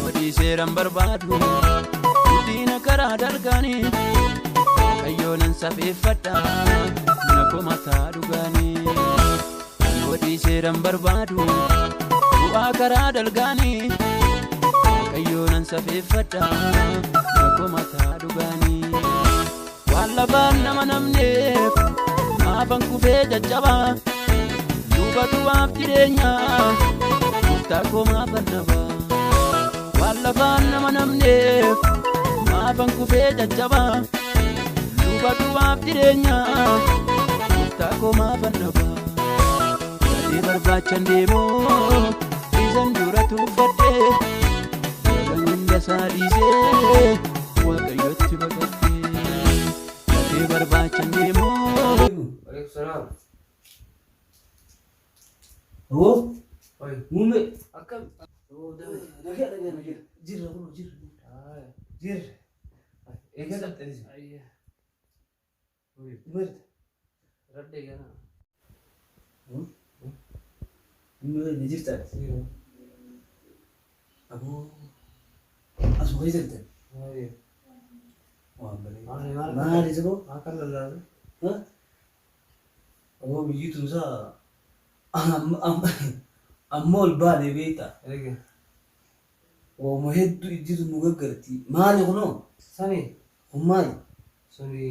Hojii seeraan barbaadu guddina karaa dalgaanii Waaqayyoo nan safeeffadha na komataa dhugaanii. Hojii seeraan barbaadu bu'aa karaa dalgaanii Waaqayyoo nan safeeffadha na komataa dhugaanii. Waan lafaan nama namneef maafan kufee caccabaa luba du'aaf jireenyaa gooftaa koo maafan dhabaa. Waan lafaan nama namneef maafan kufee caccabaa luba du'aaf jireenyaa gooftaa koo maafan dhabaa. Gatii barbaachan deemoo isan dura tuuffadhee laga hunda isaa dhiisee waaqayyotti baqadhee gatii barbaachan deemoo. Waalaikum salaam. Hoo? Oi. Muummee. Akkam? Oo, dame. Nagaa nagaa nagaa. Jirra kunoo jirra. Jirra. Eegaa qabxanis. Ayya. Oi. Marta. Radde gana. Muummee jirta. Siro. Aboo. Asuma keessa jirtan. Maali? Waan bareeda. Maali maali? Maali saboo? Akka lallaabe. Aboo biyyi tunsaa amma ol baane beektaa. Eega. Waanuma hedduu ijjitu nu gaggarti. Maali kunoo? Sani. Kun maali? Suni.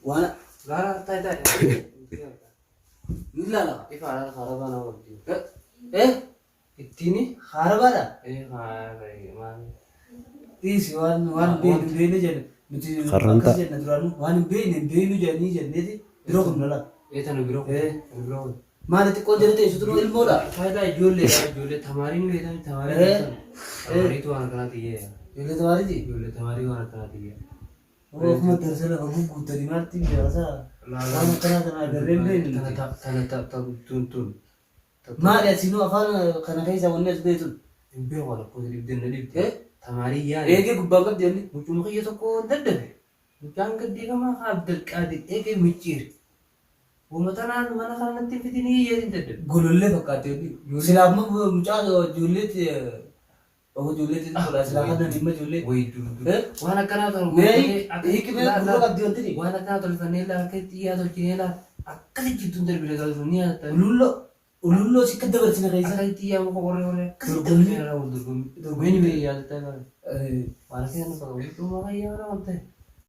Waan Laala taa'e taa'e. ni ilaala. Ifa alaala kaarabaa nama qabdi. Eh? Ittiini? Haarabaadha? Eh maali? Dhiisi waan waan hin beekne hin beekne jenna. Nuti Karranta. akkas jenna duraanuu waan hin beekne hin beeknu jedhanii jenneeti biroo kun lola. Eh tana biroo. Eh. Tana biroo. Maali xiqqoon jala teessu tunu ilmoodha. Faayidaa ijoolleedha. Ijoollee tamaariin beektan tamaarii Eh. beektan. Tamaariitu waan akkanaati iyya. Ijoollee tamaariiti. Ijoollee tamaarii waan akkanaati iyya. Akkuma darsa lafa gugguutanii maalti biyyaasa waan akkanaa kana agarree hin beeknu Tana nuti. tana ta tun tun. Maali asinuu afaan kana keessa wanni as beektu. Hin beeku lakkoofsa dhibdee na dhibde. Eh? Tamaarii yaani. Eegee gubbaan qabdi inni. Mucuma kiyya tokko dadhabe. Mucaan gaddiifamaa haa Abdulqaadir eegee micciire. Wama tanaan mana kana natti hin fidinii yeetiin dadhabe. Golollee fakkaatti inni. Silaa amma mucaa ijoolleetti ijoolleetti xiqqoodha. Silaa kana dhimma ijoollee. Wayi dur dur. Eh? Waan akkanaa tolu. Mee hiiki mee gurra qabdi wanti ni. Waan akkanaa tolfannee laa akka xiyyaa tolchinee laa akkasi jidduun darbine galchu ni yaadatta. Ululloo ululloo sikka dabarsina keessa. Akka xiyyaa muka qorree qorree akkasi Dorgommii. darbine laa wal dorgommii. Dorgommii. Mee ni mee yaadatta. Waan akkana nu bakka mucuma kiyya mana waan ta'e.